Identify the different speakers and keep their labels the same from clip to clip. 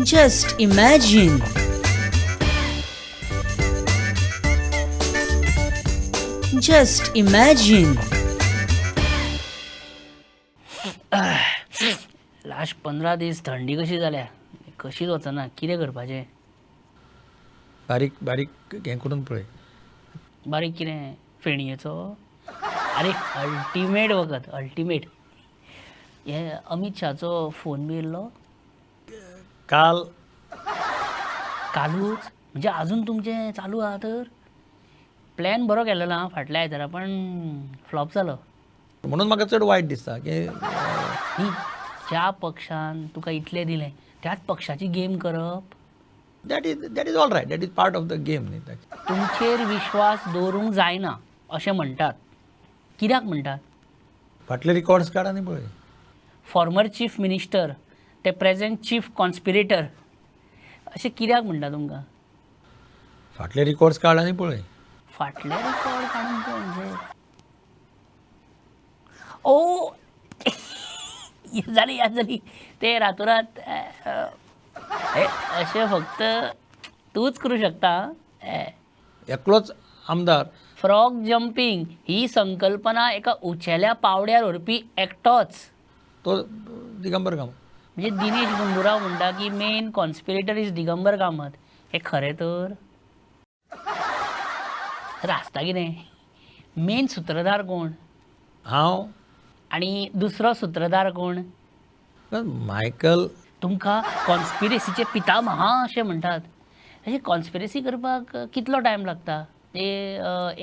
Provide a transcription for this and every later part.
Speaker 1: Just imagine. Just imagine.
Speaker 2: Last 15 दीस थंडी कशी जाल्या, कशीच वचना. कितें करपाचें?
Speaker 3: बारीक बारीक हें करून पळय.
Speaker 2: बारीक कितें फेणयेचो? आरे अल्टिमेट वखद, अल्टिमेट. हे अमीत शाहचो फोन बी येयल्लो
Speaker 3: काल.
Speaker 2: कालूच? म्हणजे अजून तुमचें चालू आहा तर? प्लॅन बरो केलेलो आं फाटल्या आयतारा, पण फ्लॉप जालो.
Speaker 3: म्हणून म्हाका चड वायट दिसता की
Speaker 2: न्ही, ज्या पक्षान तुका इतलें दिलें त्याच पक्षाची गेम करप.
Speaker 3: That is all right, that is part of the game न्ही.
Speaker 2: तुमचेर विश्वास दवरूंक जायना अशें म्हणटात, कित्याक म्हणटात?
Speaker 3: फाटले रिकॉर्ड्स काड आनी पळय.
Speaker 2: फॉर्मर चीफ मिनिस्टर ते प्रेझेंट चीफ कॉन्स्पिरेटर अशें कित्याक म्हणटा तुमकां?
Speaker 3: फाटले रिकॉर्ड्स काड आनी पळय.
Speaker 2: फाटले रिकॉर्ड काडून पळय म्हणजे? ओ जाली, याद जाली. ते रातोरात हे अशें फक्त तूंच करूं शकता आं.
Speaker 3: एकलोच आमदार.
Speaker 2: फ्रॉग जंपींग ही संकल्पना एका उंचेल्या पावड्यार व्हरपी एकटोच.
Speaker 3: तो दिगंबर कामत.
Speaker 2: म्हणजे दिनेश गुंडुराव म्हणटा की main conspirator is Digambar Kamat, हें खरें तर? आसता कितें, मेन सुत्रधार कोण?
Speaker 3: हांव.
Speaker 2: आनी दुसरो सुत्रधार कोण?
Speaker 3: मायकल.
Speaker 2: तुमकां कॉन्स्पिरसीचे पितामहा अशें म्हणटात. अशें कॉन्स्पिरसी करपाक कितलो टायम लागता? ते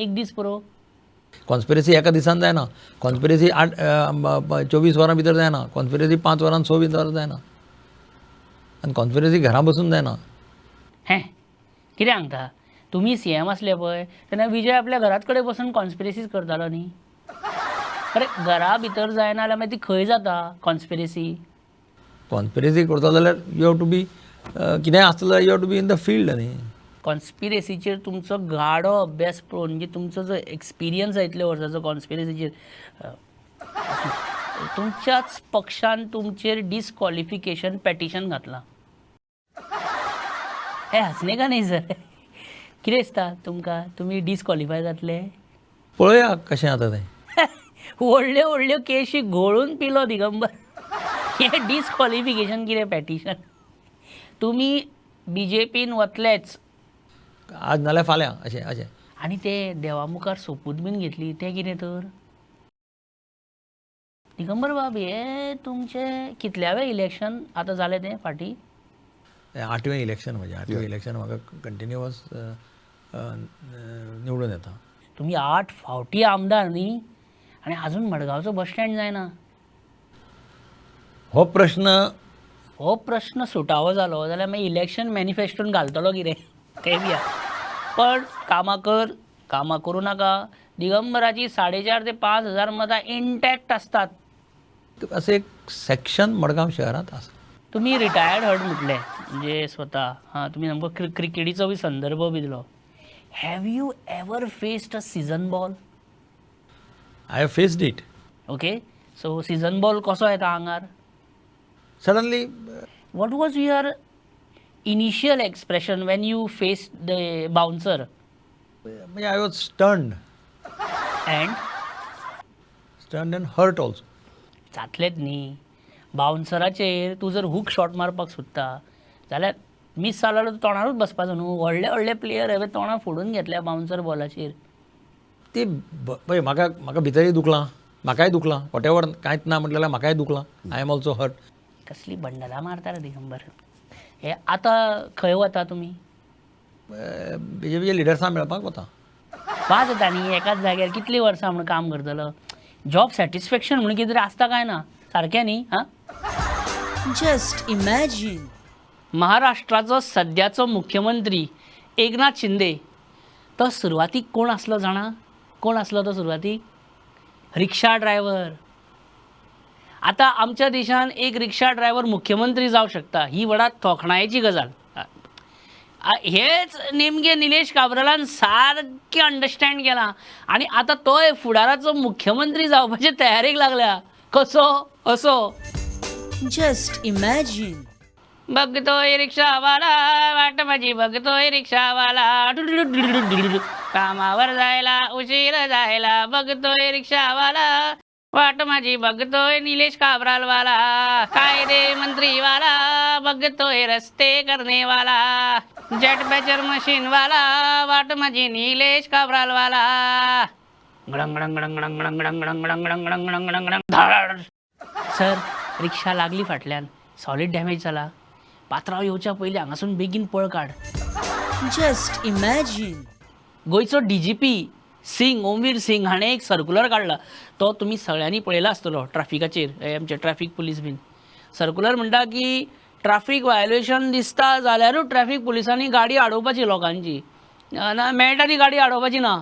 Speaker 2: एक दीस पुरो?
Speaker 3: कॉन्स्पिरसी एका दिसान जायना. कॉन्स्पिरसी 8 24 वरां भितर जायना. कॉन्स्पिरसी 5 वरां 6 भितर जायना. आनी कॉन्स्पिरसी घरा बसून जायना.
Speaker 2: हें कितें सांगता? तुमी सीएम आसले पळय तेन्ना विजय आपल्या घरात कडेन बसून कॉन्स्पिरसीज करतालो न्ही? अरे घरा भितर जायना जाल्यार मागीर ती खंय जाता कॉन्स्पिरसी?
Speaker 3: कॉन्स्पिरसी करता जाल्यार you have to be, कितेंय आसता जाल्यार you have to be in the field न्ही.
Speaker 2: कॉन्स्पिरसीचेर तुमचो गाडो अभ्यास पळोवन, म्हणजे तुमचो जो एक्सपिरियन्स आसा इतल्या वर्साचो कॉन्स्पिरसीचेर, तुमच्याच पक्षान तुमचेर डिसक्वॉलिफिकेशन पेटिशन घातलां. हें हसणे का न्ही सर? कितें दिसता तुमकां, तुमी डिसक्वॉलिफाय जातले?
Speaker 3: पळोवया कशें जाता तें.
Speaker 2: व्हडल्यो व्हडल्यो केशी घोळून पिलो दिगंबर, हें डिसक्वॉलिफिकेशन कितें पेटिशन? तुमी बीजेपीन वतलेच.
Speaker 3: आज नाल्यार फाल्यां अशें अशें.
Speaker 2: आनी ते देवा मुखार सोपूत बीन घेतली तें कितें तर? दिगंबर बाब, हें तुमचें कितल्यावें इलेक्शन आतां जालें तें फाटीं?
Speaker 3: 8वें इलेक्शन म्हजें. 8वें इलेक्शन म्हाका कंटिन्युअस निवडून येता.
Speaker 2: तुमी 8 फावटी आमदार न्ही, आनी आजून मडगांवचो बस स्टँड जायना.
Speaker 3: हो प्रश्न,
Speaker 2: हो प्रश्न सुटावो जालो जाल्यार मागीर इलेक्शन मॅनिफेस्टोन घालतलो कितें तें बी आहा. पण कामां कर, कामां करूं नाका, दिगंबराची 4,500 ते 5,000 मतां इंटॅक्ट आसतात.
Speaker 3: असें एक सेक्शन मडगांव शहरांत आसा.
Speaker 2: तुमी रिटायर्ड हर्ट म्हटलें म्हणजे स्वता, हां, तुमी सामको क्रिकेटीचो बी संदर्भ बी दिलो. Have you ever faced a season ball?
Speaker 3: I have faced it.
Speaker 2: Okay, so season ball कसो येता आंगार?
Speaker 3: Suddenly.
Speaker 2: What was your initial expression when you faced the bouncer?
Speaker 3: म्हणजे I was stunned.
Speaker 2: And
Speaker 3: stunned and hurt also.
Speaker 2: जातलेंच न्ही. बाउन्सराचेर तूं जर हूक shot मारपाक सोदता जाल्यार मीस जालो जाल्यार तोंडारूच बसपाचो न्हू. व्हडले व्हडले प्लेयर हांवें तोंडां फोडून घेतल्या बाउन्सर बॉलाचेर.
Speaker 3: ती पळय, म्हाका म्हाका भितरूय दुखलां, म्हाकाय दुखलां. What ever, कांयच ना म्हटलें जाल्यार म्हाकाय दुखलां. I am also hurt.
Speaker 2: कसली बंडलां मारता रे दिगंबर. हे आतां खंय वता तुमी?
Speaker 3: बीजेपीच्या लिडर्सां मेळपाक वता.
Speaker 2: वाज येता न्ही एकाच जाग्यार कितलीं वर्सां म्हूण काम करतलो? जॉब सॅटिस्फॅक्शन म्हणून कितें तरी आसता काय ना? सारकें न्ही? हां.
Speaker 1: Just imagine.
Speaker 2: महाराष्ट्राचो सद्याचो मुख्यमंत्री एकनाथ शिंदे तो सुरवातीक कोण आसलो जाणा? कोण आसलो तो सुरवातीक? रिक्षा ड्रायव्हर. आतां आमच्या देशान एक रिक्षा ड्रायव्हर मुख्यमंत्री जावं शकता ही व्हडा तोखणायेची गजाल. हेच नेमकें निलेश काब्रालान सारकें अंडरस्टँड केलां आनी आतां तोय फुडाराचो मुख्यमंत्री जावपाचे तयारेक लागल्या. कसो? असो.
Speaker 1: Just imagine.
Speaker 2: बघतोय रिक्षावाला वाट माझी बघतोय रिक्षावाला, कामावर जायला उशीर जायला, बघतोय रिक्षावाला वाट माझी बघतोय निलेश काब्रालवाला, कायदे मंत्रीवाला, बघतोय रस्ते करणेवाला, जेट बॅचर मशीनवाला, वाट माझी निलेश काब्रालवाला. गडंग गडंग गडंग गडंग गडंग गडंग गडंग गडंग गडंग गडंग गडंग गडंग धाड. सर, रिक्षा लागली फाटल्यान, सॉलीड डॅमेज जाला. पात्रांव येवच्या पयलीं हांगासून बेगीन पळ काड.
Speaker 1: Just imagine.
Speaker 2: गोंयचो DGP Singh, Omveer Singh हाणें एक सर्कुलर काडला, तो तुमी सगळ्यांनी पळयला आसतलो ट्राफिकाचेर. हे आमचे ट्राफीक पुलीस बीन सर्कुलर म्हणटा की ट्राफीक वायलेशन दिसता जाल्यारूच ट्राफीक पुलिसांनी गाडी आडोवपाची लोकांची, ना मेळटा ती गाडी आडोवपाची ना.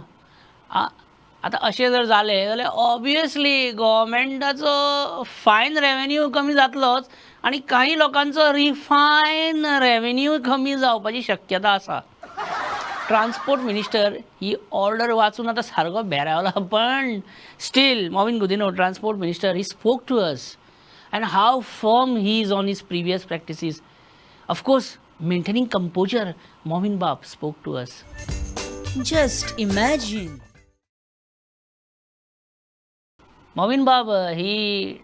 Speaker 2: आतां अशें जर जालें जाल्यार ऑबियसली गोवोरमेंटाचो फायन रेवेन्यू कमी जातलोच आनी कांय लोकांचो रिफायन रेवेन्यू कमी जावपाची शक्यता आसा. ट्रान्सपोर्ट मिनिस्टर ही ऑर्डर वाचून आतां सारको भेरावला, पण still Mauvin Godinho transport minister he spoke to us and how firm he is on his previous practices, of course maintaining composure. Mauvin बाब spoke to us.
Speaker 1: Just imagine.
Speaker 2: Mauvin बाब, ही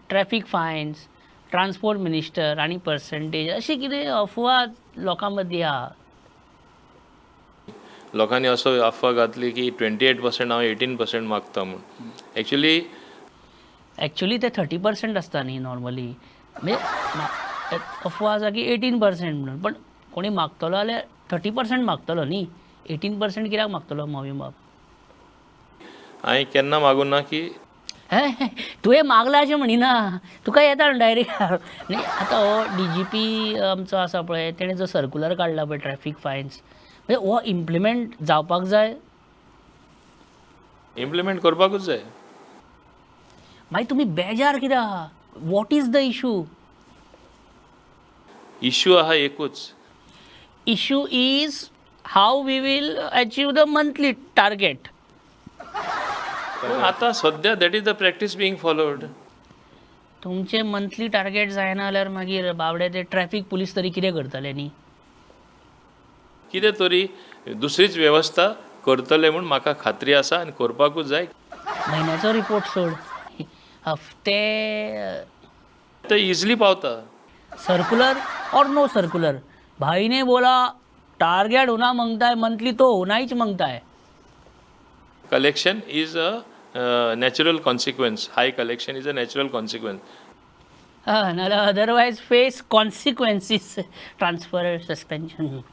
Speaker 2: traffic finance, transport minister आनी percentage अशें कितें अफवा लोकां मदीं आहा.
Speaker 4: लोकांनी असो अफवा घातली की 28% हांव 18% मागता म्हूण. एक्चुली
Speaker 2: एक्चुली ते 30% आसता न्ही नॉर्मली, म्हणजे अफवा आसा की 18% म्हणून, पण कोणी मागतलो जाल्यार 30% मागतलो न्ही, 18% कित्याक मागतलो मॉविन बाब?
Speaker 4: हांवें केन्ना मागूं ना की
Speaker 2: हे तुवें मागलां अशें म्हणिना, तुका येता डायरेक्ट न्ही. आतां हो DGP आमचो आसा पळय, तेणें जो सर्कुलर काडला पळय ट्रॅफीक फायन्स, म्हणजे हो इम्प्लिमेंट जावपाक जाय.
Speaker 4: इम्प्लिमेंट करपाकूच जाय.
Speaker 2: मागीर तुमी बेजार कित्याक आहा? What is the issue?
Speaker 4: Issue आहा एकूच.
Speaker 2: Issue is how we will achieve the monthly target.
Speaker 4: पूण आतां सद्या that is the practice being followed.
Speaker 2: तुमचें मंथली टार्गेट जायना जाल्यार मागीर बाबडे ते ट्रॅफीक पुलीस तरी कितें करतले न्ही?
Speaker 4: कितें तरी दुसरीच वेवस्था करतले म्हूण म्हाका खात्री आसा आनी करपाकूच जाय.
Speaker 2: म्हयन्याचो रिपोर्ट सोड, हफ्ते
Speaker 4: ते इजिली पावता.
Speaker 2: सर्कुलर और नो सर्कुलर, भाई ने बोला टारगेट होना मांगता है मंथली तो होना ही मांगता है.
Speaker 4: Collection is a natural consequence. High collection is a natural consequence.
Speaker 2: नाल्यार otherwise face consequences, transfer, suspension.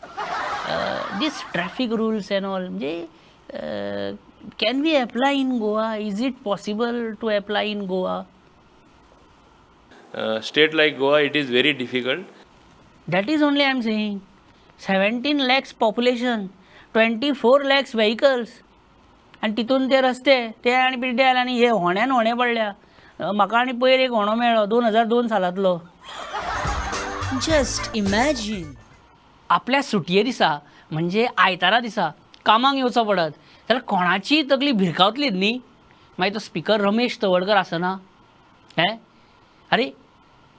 Speaker 2: This traffic rules and all म्हणजे can we apply in Goa? Is it possible to apply in Goa?
Speaker 4: State like Goa, it is very difficult.
Speaker 2: That is only I am saying. 17 lakhs population, 24 lakhs vehicles, आनी तितून ते रस्ते ते आनी पिड्ड्यार आनी हे होण्यान होणे पडल्या. म्हाका आनी पयर एक होणो मेळ्ळो 2002 सालांतलो.
Speaker 1: Just imagine.
Speaker 2: आपल्या सुटये दिसा म्हणजे आयतारा दिसा कामाक येवचो पडत जाल्यार कोणाचीय तकली भिरकावतलीच न्ही. मागीर तो स्पिकर रमेश तवडकर आसना, हे अरे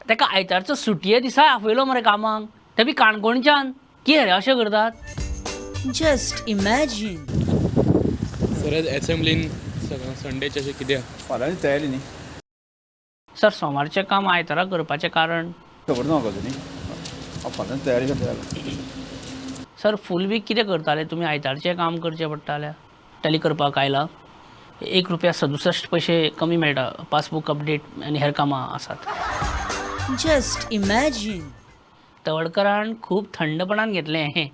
Speaker 2: ताका आयतारचो सुटये दिसा आपयलो मरे कामाक, ते बी काणकोणच्यान. कितें रे अशें करतात?
Speaker 1: Just imagine.
Speaker 5: Sir, एसेंब्लीन संडेचें अशें कितें?
Speaker 6: फाल्यांची तयारी न्ही.
Speaker 2: सर, सोमारचें काम आयतारा करपाचें कारण?
Speaker 6: खबर ना म्हाका न्ही, हांव फाल्यांची तयारी करता.
Speaker 2: सर, फूल वीक कितें करताले तुमी? आयतारचें काम करचें पडटालें. टॅली करपाक आयला, 1 रुपया 67 पयशे कमी मेळटा. पासबूक अपडेट आनी हेर कामां आसात.
Speaker 1: Just imagine.
Speaker 2: तवडकरान खूब थंडपणान घेतलें,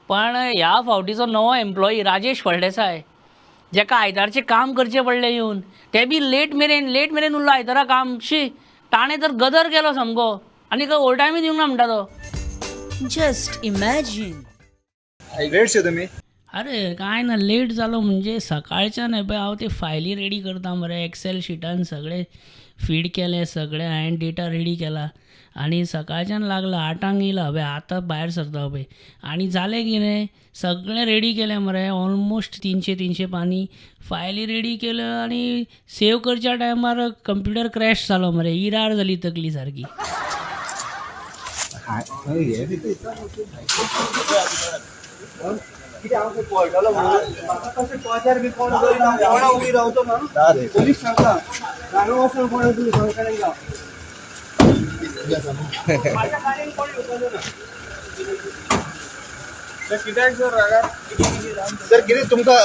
Speaker 2: पण ह्या फावटीचो नवो एम्प्लॉई राजेश फळदेसाय, जेका आयतारचें काम करचें पडलें येवन, ते बी लेट मेरेन, लेट मेरेन उरलो आयतारा काम. शी, ताणें तर गदर केलो सामको आनी ओवर टायमूय दिवंक ना म्हणटा तो.
Speaker 1: Just imagine.
Speaker 6: Late शे तुमी.
Speaker 2: अरे काय ना, लेट जालो म्हणजे सकाळच्यान पळय हांव ते फायली रेडी करता मरे. एक्सेल शिटान सगळे फीड केले, सगळे हांवें डेटा रेडी केला आनी सकाळच्यान लागला. 8आंक येयला पळय, आतां भायर सरता पळय. आनी जालें कितें, सगळें रेडी केलें मरे, ऑलमोस्ट 300 300 पानी फायली रेडी केल्यो आनी सेव करच्या टायमार कंप्युटर क्रॅश जालो मरे. इरार जाली तकली सारकी.
Speaker 7: सर कितें तुमकां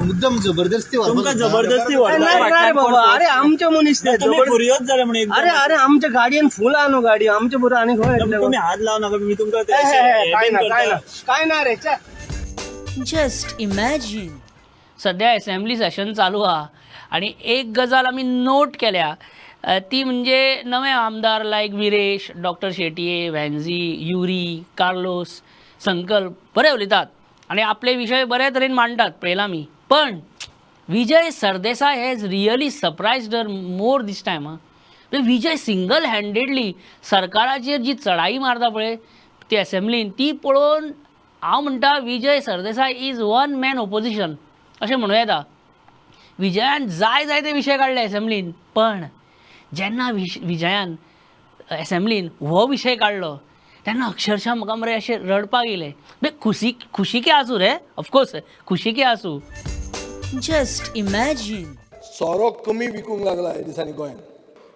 Speaker 7: मुद्दम जबरदस्ती तुमकां जबरदस्ती
Speaker 8: नाही बाबा, अरे आमचे मनीस ते. अरे अरे, आमच्या गाडयेन फुल आहा न्हू गाडी आमचे बरोबर आनी खंय येतले?
Speaker 5: तुमी हात लावू नाका, मी तुमकां
Speaker 8: हे, हे, हे, काय ना काय ना काय ना रे, च्या.
Speaker 1: Just imagine.
Speaker 2: सध्या असेंब्ली सेशन चालू आहा आनी एक गजाल आमी नोट केल्या, ती म्हणजे नवे आमदार लायक विरेश, डॉक्टर शेटये, व्हॅन्झी, युरी, कार्लोस, संकल्प बरे उलयतात आनी आपले विशय बरे तरेन मांडटात पळयला आमी. पण Vijay Sardesai has really surprised her more this time. आं, विजय सिंगल हँडेडली सरकाराचेर जी चढाई मारता पळय ती असेंब्लीन, ती पळोवन हांव म्हणटा Vijay Sardesai is one man opposition अशें म्हणूं येता. विजयान जाय जाय ते विशय काडले असेंब्लीन, पण जेन्ना विजयान असेंब्लीन हो विशय काडलो तेन्ना अक्षरशः म्हाका मरे अशें रडपाक येयलें. म्हणजे खुशी खुशीके आसूं रे, ऑफकोर्स खुशीके आसूं.
Speaker 1: Just imagine.
Speaker 9: सोरो कमी विकूंक लागला ह्या दिसांनी गोंयांत.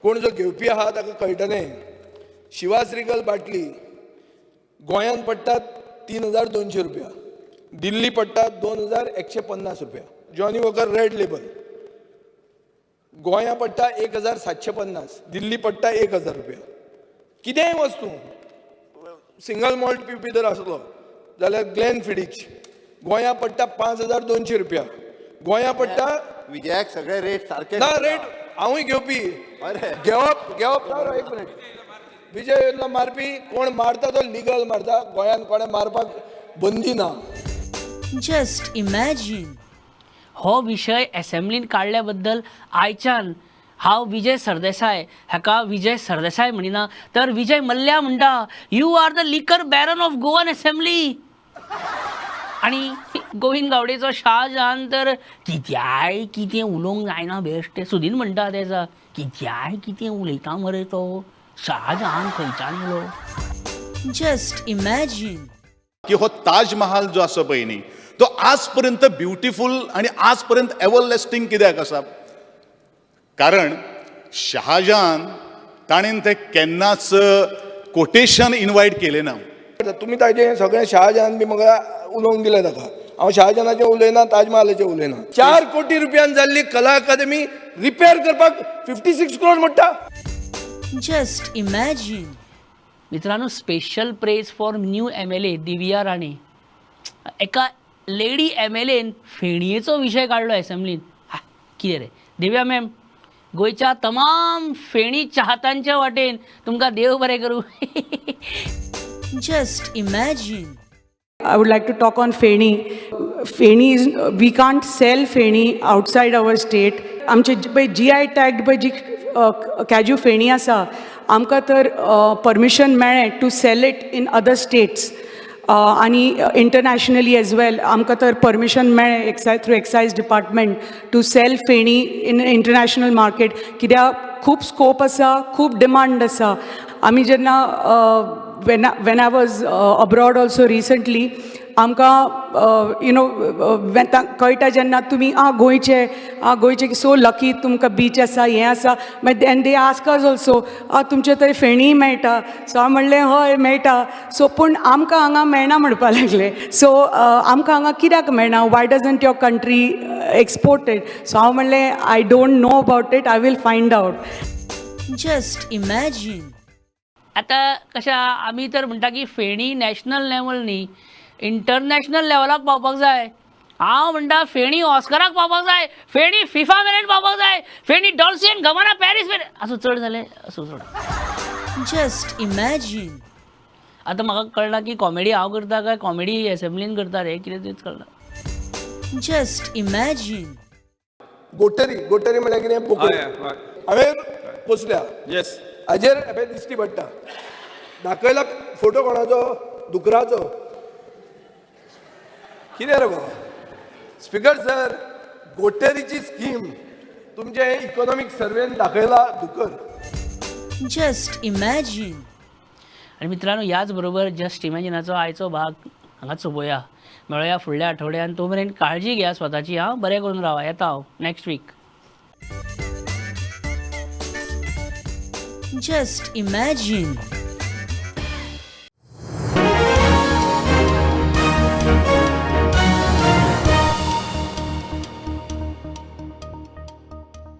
Speaker 9: कोण जो घेवपी आहा ताका कळटलें. शिवास रिगल बाटली गोंयांत पडटा 3200 रुपया, दिल्ली पडटा 2150 रुपया. जॉनी वॉकर रेड लेबल गोंया पडटा 1750, दिल्ली पडटा 1000 रुपया. कितेंय वस्तू सिंगल मॉल्ट पिवपी जर आसलो जाल्यार ग्लॅन फिडीच गोंया पडटा 5200 रुपया, गोंया पडटा.
Speaker 7: विजयाक सगळे रेट सारखे.
Speaker 9: ना, रेट हांवूय घेवपी.
Speaker 7: अरे.
Speaker 9: घेवप घेवप ना, एक मिनिट. विजय येयल्लो मारपी कोण मारता तो लिगल मारता, गोंयांत कोणें मारपाक बंदी ना.
Speaker 1: Just imagine.
Speaker 2: हो विशय एसेंब्लीन काडल्या बद्दल आयच्यान हांव विजय सरदेसाय हाका विजय सरदेसाय म्हणिना तर विजय मल्ल्या म्हणटा. You are the liquor baron of Goan assembly. आनी गोविंद गावडेचो शाहजहान तर कित्याय कितें उलोवंक जायना बेश्टें. सुदीन म्हणटा तेजा कित्याय कितें उलयता मरे तो शाहजहान खंयच्यान येयलो.
Speaker 1: Just imagine.
Speaker 10: की हो ताजमहाल जो आसा पळय न्ही, तो आज पर्यंत ब्युटिफूल आणि आज पर्यंत एवरलेस्टिंग कित्याक आसा? कारण शहाजहान ताणेन ते केन्नाच कोटेशन इनवायट केलें ना.
Speaker 9: तुमी ताजें सगळें शहाजहान बी म्हाका उलोवंक दिलें ताका. हांव शहाजहानाचें उलयना, ताजमहालाचें उलयना. 4 कोटी रुपयान जाल्ली कला अकादमी रिपेर करपाक 56 क्रोड म्हणटा.
Speaker 1: Just imagine.
Speaker 2: मित्रांनो, special praise for new MLA Divya Rane. एका लेडी एमएलएन फेणयेचो विशय काडलो एसेंब्लीन. हा कितें रे दिव्या मॅम, गोंयच्या तमाम फेणी चाहत्यांच्या वाटेन तुमकां देव बरें करूं.
Speaker 1: Just imagine.
Speaker 11: I would like to talk on Feni. Feni is, we can't sell Feni outside our state. आमचे पळय जीआय टॅग्ड पळय जी कॅज्यू फेणी आसा, आमकां तर परमिशन मेळ्ळें to sell it in other states आनी इंटरनॅशनली एज वेल. आमकां तर परमिशन मेळ्ळें excise through excise department to sell feni in international market, कित्याक खूब स्कोप आसा, खूब डिमांड आसा. आमी जेन्ना when I was abroad also recently, आमकां you know कळटा जेन्ना तुमी आं गोंयचे, आं गोंयचे, सो लकी, तुमकां बीच आसा, हें आसा. मागीर and they ask us also, आं तुमचे थंय फेणीय मेळटा? सो हांव म्हणलें हय मेळटा. सो पूण आमकां हांगा मेळना म्हणपा लागले. सो आमकां हांगा कित्याक मेळना? Why doesn't your country export it? So हांव म्हणलें I don't know about it, I will find out.
Speaker 1: Just imagine.
Speaker 2: आतां कशें आहा, आमी तर म्हणटा की फेणी नॅशनल लेवल न्ही, इंटरनॅशनल लेवलाक पावपाक जाय. हांव म्हणटा फेणी ऑस्कराक पावपाक जाय, फेणी फिफा मेरेन पावपाक जाय, फेणी डॉल्सी एंड गबाना पॅरीस मेरेन. आसूं, चड जालें, आसूं चड.
Speaker 1: Just imagine.
Speaker 2: आतां म्हाका कळना की कॉमेडी हांव करता काय कॉमेडी एसेंब्लीन करता रे, कितें तेंच कळना.
Speaker 1: Just imagine.
Speaker 9: गोटरी, गोटरी म्हळ्यार कितें? बोकडी. हांवें पोसल्या. हाजेर हें दिश्टी पडटा. दाखयला फोटो कोणाचो? दुकराचो. कितें रे बाबा स्पिकर सर, गोटेरीची स्कीम तुमचे इकॉनॉमीक सर्वेन दाखयला दुकर.
Speaker 1: Just imagine.
Speaker 2: आनी मित्रांनो, ह्याच बरोबर जस्ट इमॅजिनाचो आयचो भाग हांगाच सोंपोवया. मेळोया फुडल्या आठवड्यान. तो मेरेन काळजी घेया स्वताची. हांव बरें करून रावा. येता हांव next week.
Speaker 1: Just imagine.